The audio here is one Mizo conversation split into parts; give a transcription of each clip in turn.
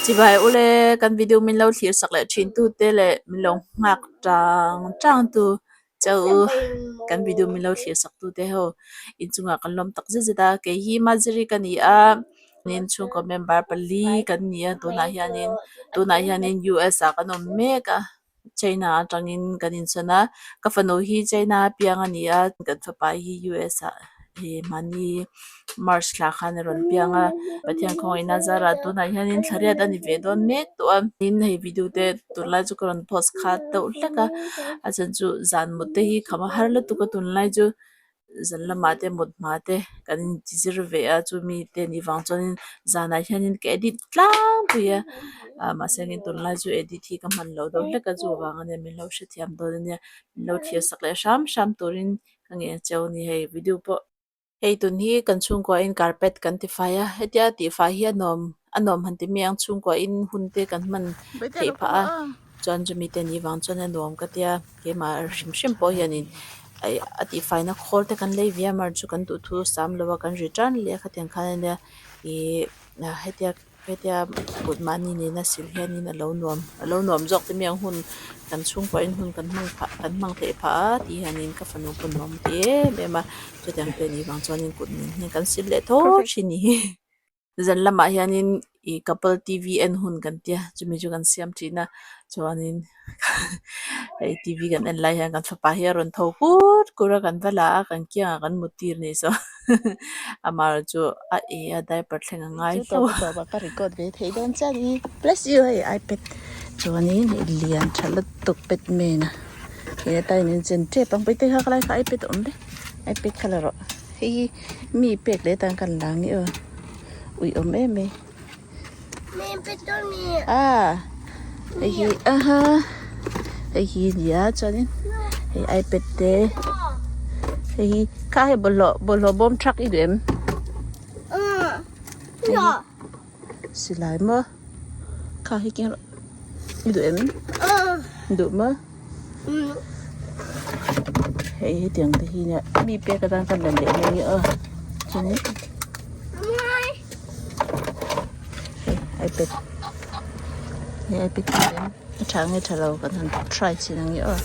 Chibai ule kan video min lo thlir sak leh thin tu te leh min lo nghak tang tang tu chauh u kan video min lo thlir sak tu te ho inchungah kan lawm tak zet zet a kei hi Maziri ka ni a inchhungkaw member pali kan ni a tunah hianin tunah hianin US ah kan awm mek a. China atangin kan insawn a, ka fanu hi China a piang a ni a, kan fapa hi US ah ih mahni March thla khan a rawn piang a, Pathian khawngaihna zarah tunah hianin thla riat a ni ve dawn mek tawh a, tin hei video te tunlai chu ka rawn post khat deuh hlek a, a chhan chu zan mut te hi kham a har lutuk a tunlai chu. Zan lamah te mut hma te kan inti zir ve a chumi te nih vang chuanin zanah hianin ka edit tlangpui a ah mahse engin tunlai chu edit hi ka hman loh deuh hlek a chuvang ania min lo hrethiam dawn ania min lo thlir sak leh hram hram turin ka ngen cheu a ni hei video pawh. Hei tun hi kan chhungkuain carpet kan tifai a hetia tihfai hi a nuam a nuam han ti mai ang chhungkuain hun te kan hman theih phah a chuan chumi te nih vang chuan a nuam ka tia. Keimah hrim hrim pawh hianin a tihfaina khawl te kan lei ve a mar chu kan duhthu sam lo a kan return leh a khatiang khan ania ihh hetia hetia kut mahni nena sil hianin a lo nuam a lo nuam zawk te mai ang hun kan chhungkuahin hun kan hmang phah kan hmang theih phah a tih hianin ka fanu pawh nuam a ti em em a chutiang te anih vang chuanin kut nen hian kan sil leh tho thin a ni. Zan lamah hianin ih couple TV en hun kan tia chumi chu kan siam thin a chuanin hei TV kan en lai hian kan fapa hi a rawn tho kur kur a kan va la a kan kiangah kan mut tir a nih saw amaherawh chu a e a diaper thleng a ngai hlauh a. Ka record ve thei dawn chiah ni bless you hei ipad chuanin hei lian tha lutuk batman a he atan in chen tep ang paite kha khalai kha ipad a awm le ipad kha la rawh. Hei hi mi pek leh tan kan la ang i aw ui awm em mai a hei hi aha hei hi a ni a chuanin hei ipad te hei hi kha hei bawlhhlawh bawlhhlawh bawm truck i duh em hei hi silai maw kha hi keng rawh i duh em duh maw. Hei hetiang te hi nia mi pek atan kan la leh mai a aw chuanin hei ipad hei ipad hi em a tha nge tha lo kan han try chhin ang e aw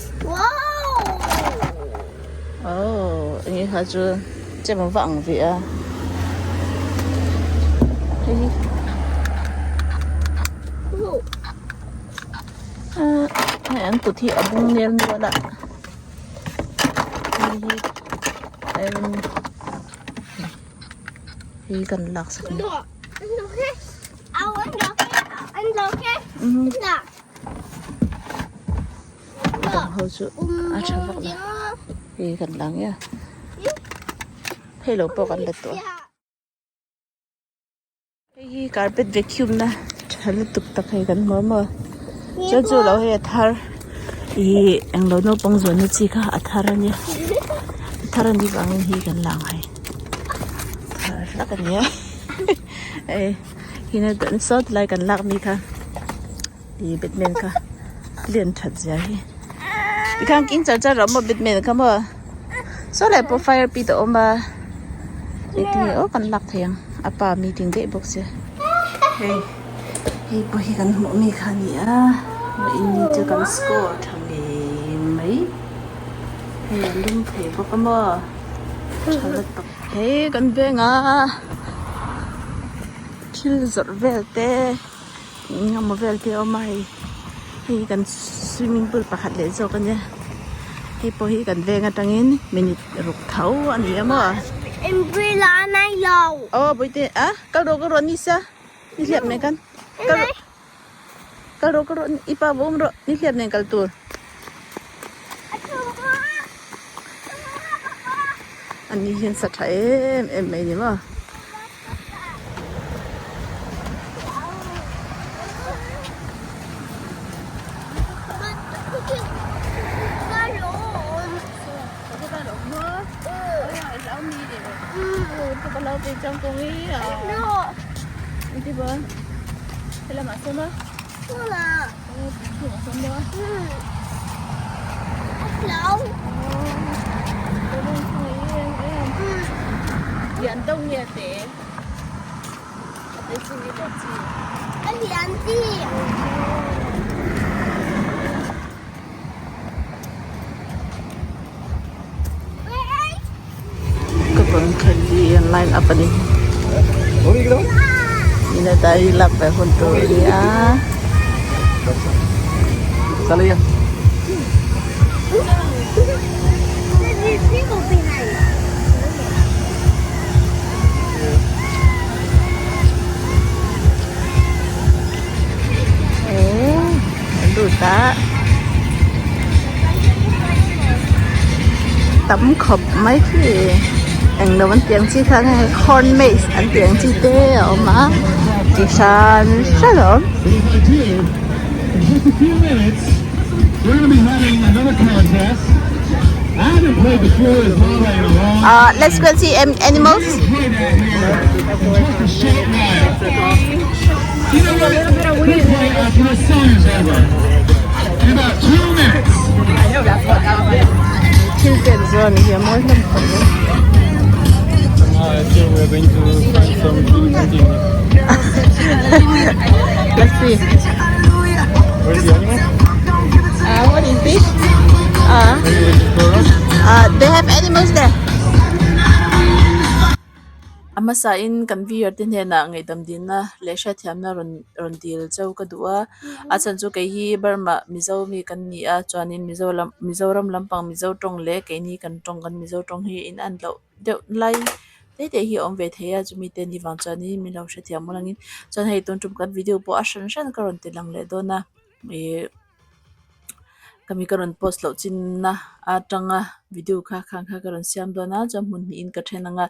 oh enge kha chu chem a va ang ve a hei hi. Hei an kut hi a bung nel nual a hei hi hei kan lak sak ni dang ho chu a tha vak lo hei kan la nge a hei lo pawh kan la tawh a. Hei hi carpet vacuum na tha lutuk tak hei kan hmu a maw chuan chu lo hei a thar ihh englo naupang zawn na chi kha a thar a nia a thar a nih vangin hei kan la ang hei thar hlak a nia hei saw ti lai kan lak mi kha ihh batman kha lian that zia hi tikhan king char char rawh maw batman kha maw saw lai pawh fire pit a awm a engtin nge aw kan lak thei ang a pa meeting daih bawk sia hei hei pawh hi kan hmuh mi kha a ni a in chu kan score tha ngei mai hei a lum thei bawk a maw tha lutuk hei kan veng a thil zawrh vel te. Engemaw vel te a awm a hei hei kan swimming pool pakhat leh zawk a nia hei pawh hi kan veng atangin minute ruk tho a ni a maw Umbrella a nei lo. Aw bawihte a kal rawh kal rawh nisa ni hliap nen khan kal rawh kal rawh kal rawh i pa va awm rawh ni hliap nen kal tur ani hian sa tha em em mai ni maw. A lian chi. Ka tawn khelh hi an line up a ni. Ina dai lak ve hun tur a ni a. An lut a tam khawp mai khi englo an tih ang chi kha nge corn maze an tih ang chi te a awm a chi hran hran a awm. Ah let's go and see animals. Thil pek zawn hi a mawi hlawm khawp mai. Let's see. Uh, what is this? Uh, uh, they have animals there. A hmasain kan viewer te hnenah ngaihdam dinna leh hriatthiamna rawn rawn dil cheu ka duh a a chhan chu kei hi Burma Mizo mi kan ni a chuanin Mizo lam Mizoram lampang Mizo tawng leh keini kan tawng kan Mizo tawng hi in an loh deuh lai te te hi a awm ve thei a chumi te ni vang chuanin min lo hrethiam mawl angin chuan hei tun tum kan video pawh a hran hran ka rawn ti lang leh dawn a ihh. Ka mi ka rawn post loh chinna atanga video kha khang kha ka rawn siam dawn a chuan hmun hnihin ka then ang a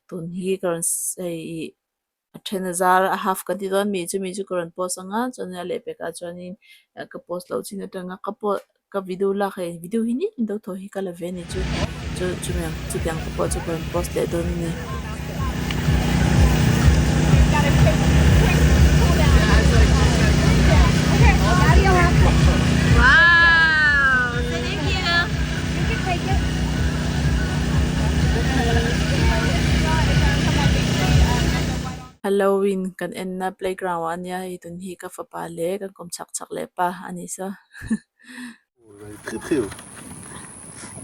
tun hi ka rawn hei ih a then a zar a half ka ti dawn mi chumi chu ka rawn post ang a chuan a lehpekah chuanin ka post loh chin atanga ka post ka video lak hei video hi ni deuh thaw hi ka la ve a ni chu chu chumi ang chutiang te pawh chu ka rawn post leh dawn a ni. Halloween kan enna playground ah ania hei tun hi ka fapa leh kan kawm chak chak leh pa a ni saw.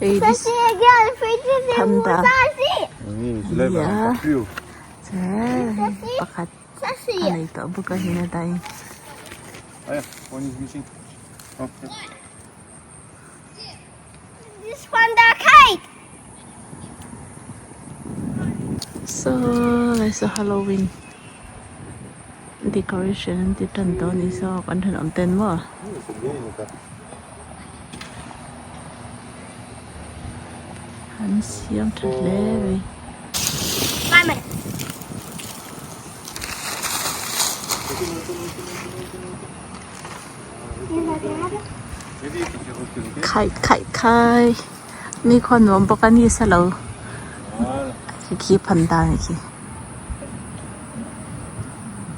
Hey, this panda nia pakhat a nei tawh bawk a hin a dai. So there's a Halloween decoration an ti tan tawh a ni saw kan thenawm ten maw. An siam tha hle mai. Khai khai khai mi khaw nuam bawk a ni sa lo khi panda a nih khi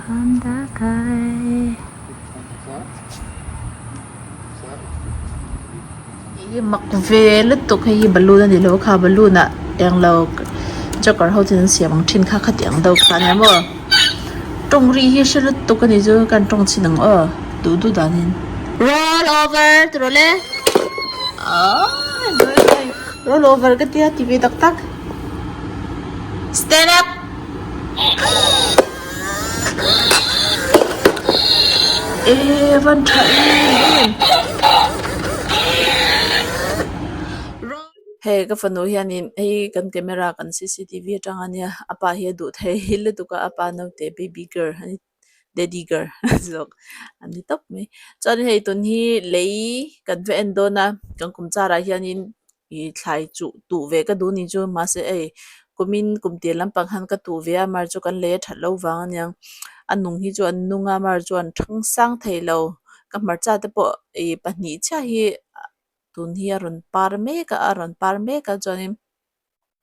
panda kai. Ih mak ve lutuk hei hi balloon a ni lo kha balloon ah englo joker ho chuan an siam ang thin kha khati ang deuh kha ania maw tawng ri hi hre lutuk a ni chu kan tawng chhin ang aw duh duh danin roll over ti rawh le roll over ka tia ti ve tak tak stand up. E van tha em Hei ka fanu hianin hei kan camera kan cctv atang ania a pa hi a duh thei lutuk a a pa naute baby girl a ni daddy girl zawk a ni tawp mai chuan hei tun hi lei kan va en dawn a kan kum charah hianin ih thlai chuh tuh ve ka duh ni chu mahse hei kumin kum tir lampang khan ka tuh ve a mar chu kan lei a that loh vang aniang a nung hi chu an nung a mar chu an thang sang thei lo ka hmarcha te pawh ih pahnih chiah hi tun hi a rawn par mek a a rawn par mek a chuanin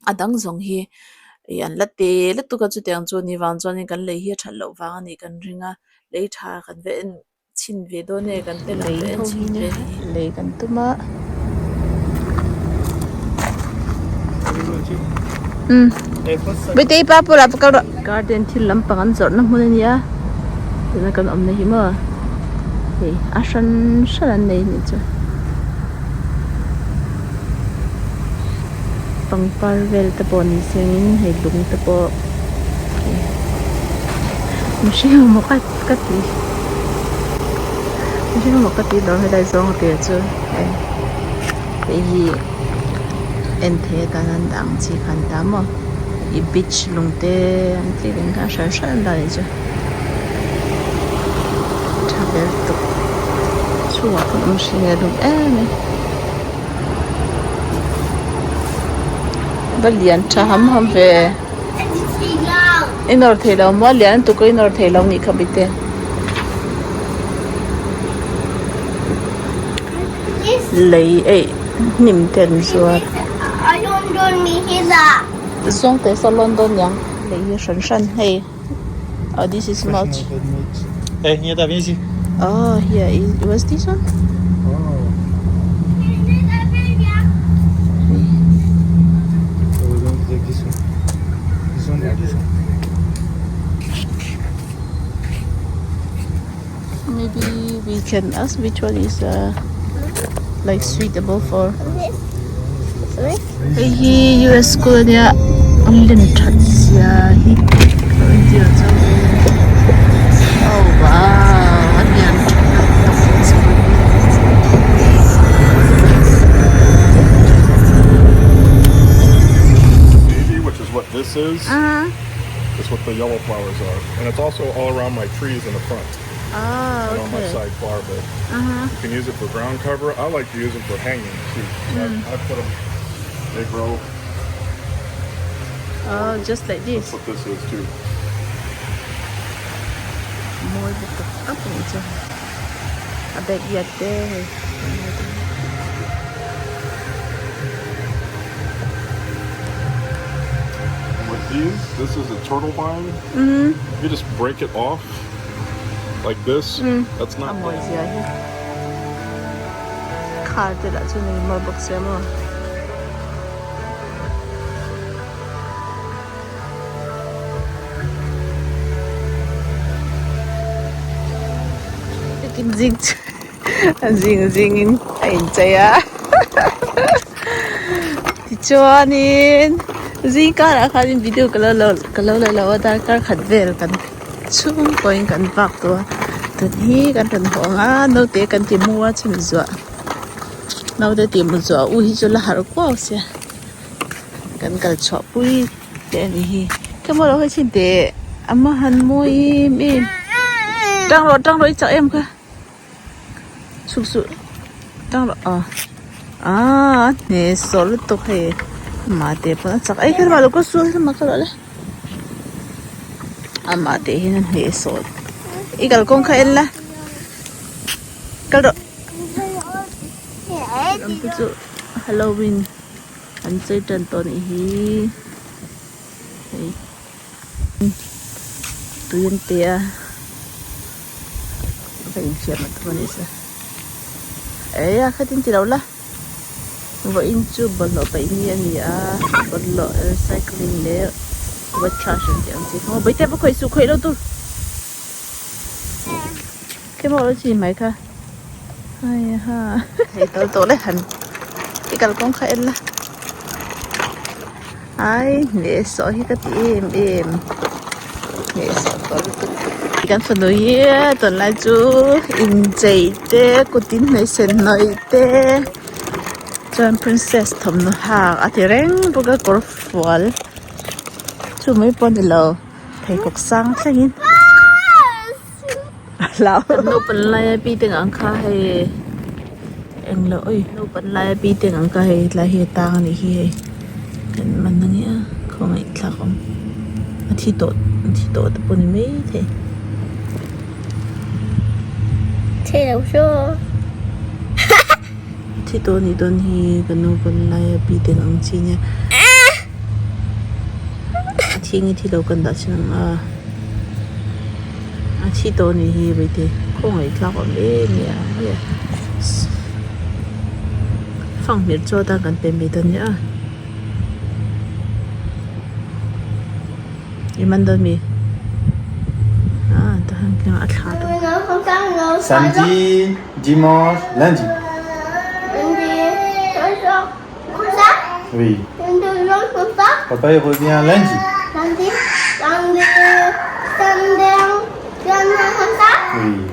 a dang zawng hi ih an la te lutuk a chutiang chu ni vang chuanin kan lei hi a that loh vang a nih kan ring a lei tha kan va en chhin ve dawn e kan tel ang en chhin ve ni. Lei kan tum a. Umm Bawihtei pa bulah va kal rawh. Garden thil lampang an zawrhna hmun a nia tuna kan awmna hi maw hei a hran hran an nei anih chu pangpar vel te pawh ni sengin hei lung te pawh mihring emaw ka ka ti mihring emaw ka ti dawr helai zawng te chu hei hei hi en thei atan an dah ang chi kha an ta maw ih beach lung te an tih reng kha a hran hran an dah anih chu tha vel tawp chhungah khawn awm hring a lum em a va lian tha ham ham ve i nawr thei lo maw a lian lutuk a i nawr thei lo nih kha bite. Lei eih hnim te an zuar. Zawng te saw lawn dawn niang lei hi hran hran hei oh this is mulch oh here is what's this one Maybe we can ask which one is uh, like suitable for. Hei hi US school ania an len that zia hi ka entir ang chuan oh wow a lian tha lutuk school hi. Which is what this is. Is what the yellow flowers are. And it's also all around my trees in the front. Ah, And on my okay. side flower bed. You can use it for ground cover. I like to use them for hanging too. So I, I put them, they grow. Oh, just like this. That's what this is too. Mawi bawk tak tak a nih chu. A backyard te hei. With these, this is a turtle vine. You just break it off like this. That's A not mawi zia hi. Car te lah chu nei mawi bawk sia maw. Zing zing zingin a inchei a tichuanin zing karah khanin video ka lo lo ka lo la lo a darkar khat vel kan chhung pawhin kan vak tawh a tun hi kan rawn haw ang a naute kan ti mu a chhun zuah naute ti mu zuah u hi chu la harh kuau sia. Kan kal chhuah pui te a nih hi khemaw lo hawi chhin teh a ma han mawi em em tang rawh tang rawh i chak em kha chhuk suh tang rawh ah ah hne sawh lutuk hei amah te pawn a chak ei kha lo ka su a ka lo le amah te hian a hne sawh i kalkawng kha en la kal rawh lampu chu halloween. An chei tan tawh anih hi hei tui an pe a ka infiam a tum anih chu ei a khatin ti lo la vawiin chu bawlhhlawh paih ni a ni a bawlhhlawh recycling leh wet trash an tih ang chi kha maw bawihte va khawih suh khawih lo tur Kemaw lo chi mai kha hai ha hei tal tawh le han i kalkawng kha en la ai hneh sawh hi ka ti em em hneh sawh tawh lutuk kan fanu hi tunlai chu inchei te kut in hmeichhe hnawih te chuan princess thawmhnaw hak a ti reng bawk a kawr fual chu mai pawh a ni lo pheikhawk sang thlengin. Kan naupan laia pi te ang kha hei englo oi naupan laia pi te ang kha hei tlai hi a tang a nih hi hei kan man a nia khawngaih thlak awm a thi tawh a thi tawh te pawh a ni maithei. Thi tawh a nih dawn hi kan naupan laia pi te ang chi nia a thi nge thi lo kan dah chin ang a. A thi tawh anih hi vaite khawngaih tlak awm em em a hei a fanghmir chu atan kan pe mai ta nia. I man dawn mi? Ah tah hian keng a thla dawn. Samedi, dimanche, lundi. Oui. Papa il revient lundi. Oui.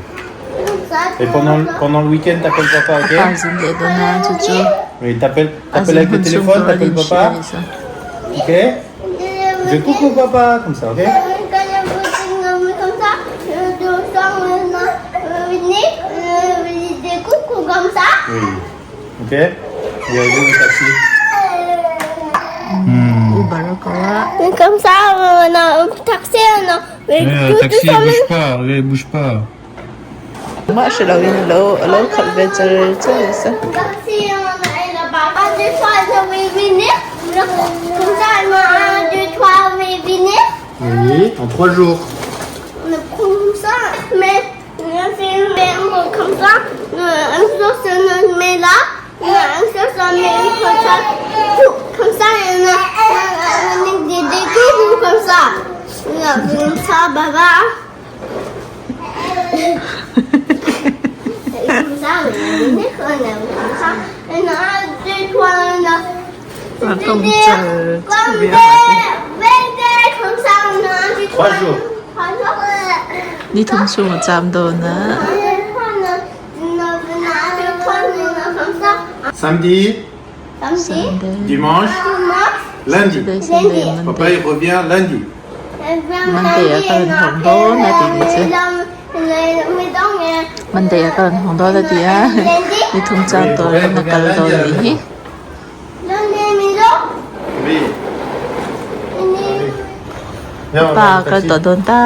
Et pendant, pendant le week-end, t'appelles papa, ok Pa zin leh dawn a chu chu. Oui, t'appelles A t'appelles zin avec le hun chhung téléphone, tur a t'appelles din hrih papa. a ni chu. Ok Je coucou papa, comme ça, ok Oui. Ok Il y a le taxi. Uber a ko a. Comme ça, on a un taxi, on a. Le taxi, il bouge pas, il bouge pas. Engmah hre lo in alo alo khalh ve char char nasa. Oui, en trois jours. A tawng char char ve a Ni thum chhung a cham dawn a. Samedi, dimanche, lundi. Saturday, Sunday, Papa Monday. il revient lundi. Monday ah ka rawn hawng dawn a tih ni che. Monday ah ka rawn hawng dawn a ti a. Ni thum cham turin a kal dawn a nih hi. Pa a kal tawh dawn ta.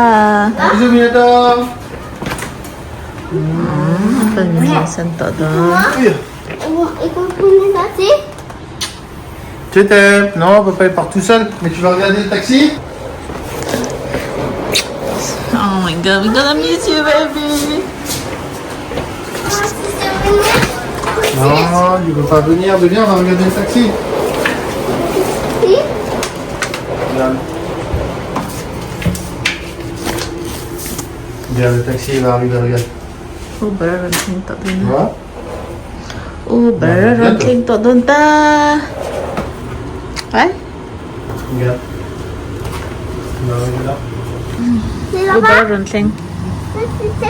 Umm kan min san tawh dawn. Je t'aime. Non, papa il part tout seul. Mais tu vas regarder le taxi Oh my god, we're gonna miss you baby. Non, il veut pas venir. Viens, on va regarder le taxi. Regarde. Regarde, le taxi il va arriver, regarde. Uber a rawn thleng tawh Tu dawn a. vois Uber a rawn thleng tawh dawn ta. Ai. Regarde. Il va arriver là. Uber a rawn thleng. Oui, c'est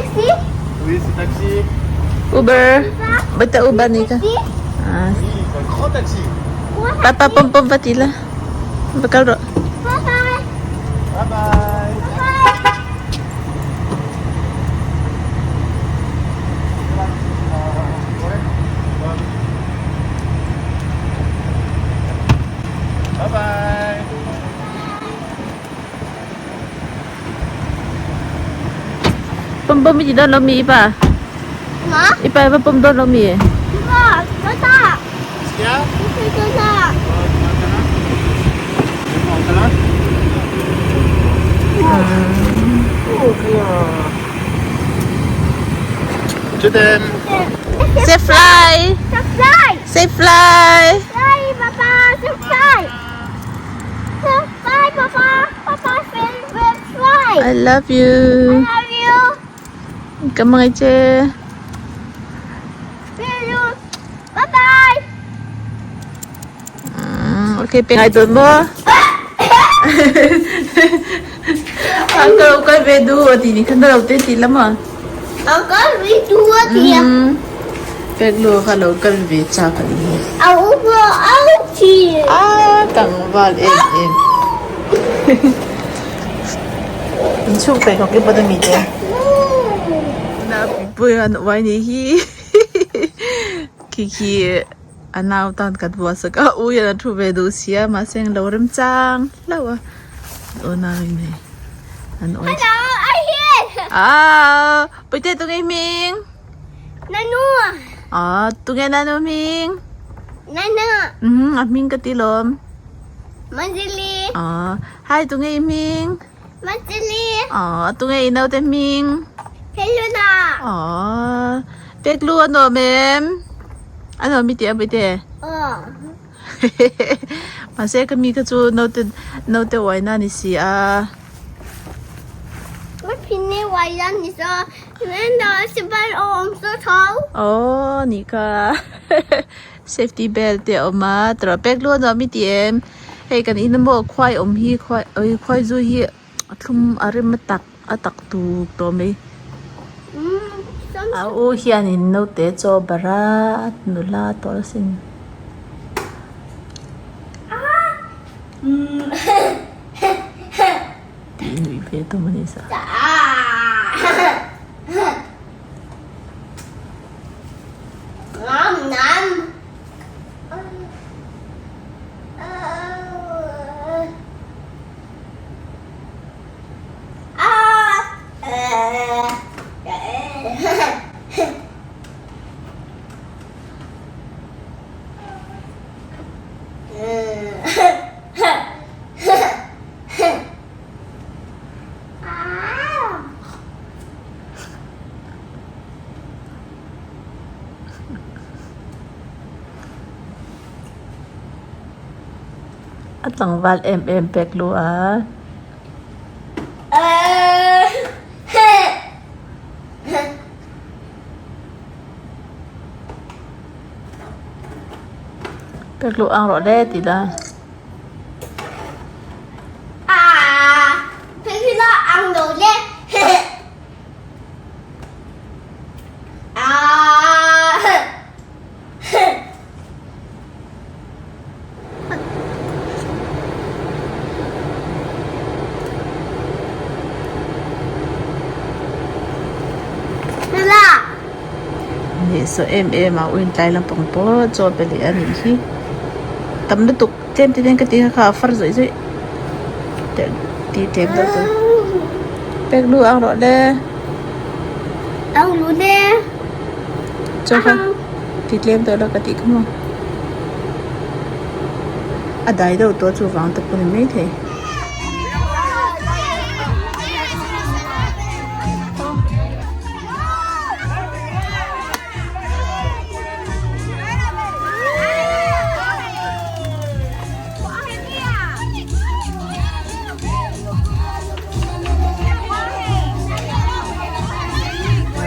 taxi. Uber. Bata Uber ni ka. Ah. Oui, c'est un grand taxi. Papa pom pom va ti la. Va kal rawh. Bye bye. Bye bye. Pom pom i ti dawn lo mi i pa? I pa va pom dawn lo mi? Je t'aime. Say fly. Say fly. I love you. Ka hmangaih che. Umm ok pe ngai dawn maw? Uncle lo kal ve duh a tih ni khan ka lo te tih lam a. Umm pek lu kha lo kal ve chak a ni hi. Ah tlangval em em. Inchhung pek awk i bawt a mi te. Puia an uai ni hi. Khi khi a nau tan kan buatsak a u hian a thu ve duh si a mahse englo remchang hlauh a aw nau in hei an uai ah puite tunge hming ah tunge nanu hming a hming ka ti lawm ah hi tunge i hming. Aw tunge i naute hming? Aw peklu a nuam em? A nuam i tih a Puite? Mahse ka mi kha chu naute naute uaina a ni si a. Aww nih kha safety belt te a awm a tawrh pek luan a awm i ti em hei kan in emaw khuai awm hi khuai khuai zu hi a thlum a rem a tak a tak tuk tawh mai a u hianin naute chaw barh a nula tawh asin. Tih nuih ve tum a ni sa. A tlangval em em pek lu a. Pek lu ang rawh le ti la. Hnehsawh em em a uintlai lampang pawh chaw pe leh a nih hi tam lutuk tlem te hian ka ti kha kha a far zawih zawih tih tlem deuh tur pek lu ang rawh le chaw kha ti tlem tawh la ka tih kha maw a dai deuh tawh chuvang te pawh ni maithei.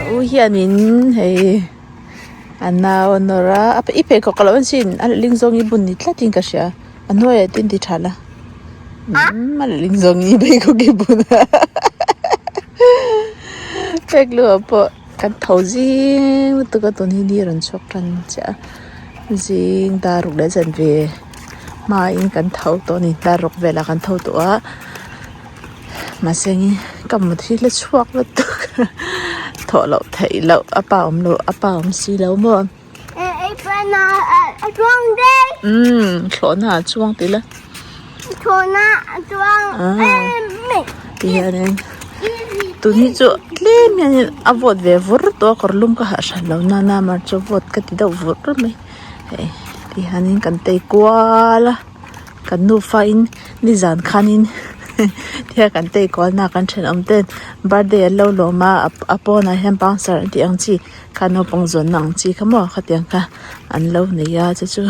A u hianin hei a nau a nawr a i pheikhawk a lo en sin a letling zawng hi bun ni tlatin ka hria a hnuaiah te an ti tha la umm a letling zawng hi pheikhawk hi bun a pek luah pawh kan tho zing lutuk a tun hi ni a rawn chhuak tan chiah a zing dar ruk leh zanve hmain kan tho tawh a ni dar ruk velah kan tho tawh a mahse ka mut hi la chhuak lutuk thawh loh theih loh a pa awm loh a pa awm si lo maw umm thlawhna ah chuang tih la ti hianin tun hi chu tlem hianin a vawt ve vur tawh a kawr lum ka ha hran lo nana mar chu vawt ka ti deuh vur mai hei ti hianin kan tei kual a kan nufa in nizan khanin thil kan tei kual na kan thenawm ten birthday an lo lawm a a pawnah hian bouncer an tih ang chi kha naupang zawnna ang chi kha maw khatiang kha an lo nei a chu chu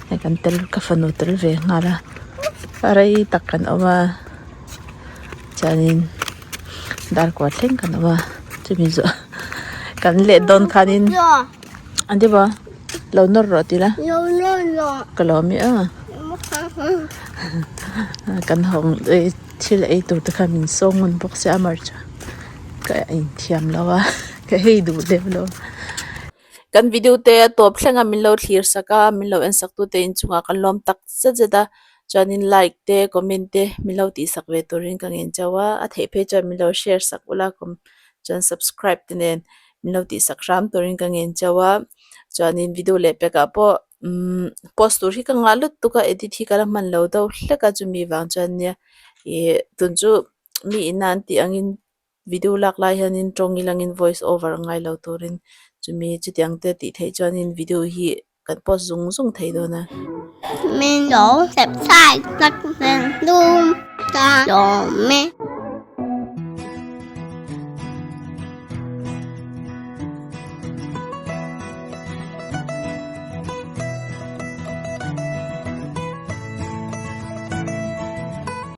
hei kan tel ka fanu tel ve nghal a rei tak kan awm a chuanin dar kua thleng kan awm a chumi zawh kan let dawn khanin an ti maw lo nawr rawh tih la ka lawm e a kan hawng thil ei tur te kha min sawng ngun bawk sia amar chu ka inthiam lo a ka hei duh lem lo. Kan video te a tawp thleng a min lo thlir sak a min lo en sak tu te inchungah kan lawm tak zet zet a chuanin like te comment te min lo tih sak ve turin ka ngen chauh a a theih phei chuan min lo share sak ula chuan subscribe te nen min lo tih sak hram turin ka ngen chauh a chuanin video leh pekah pawh umm post tur hi ka ngah lutuk a edit hi ka la hman lo deuh hlek a chumi vang chuan nia ih tun chu mi ina an tih angin video lak lai hianin tawng ilangin voice over a ngai lo turin chumi chutiang te tih theih chuanin video hi kan post zung zung thei dawn a. Min lo subscribe tak nen dum ta lo me.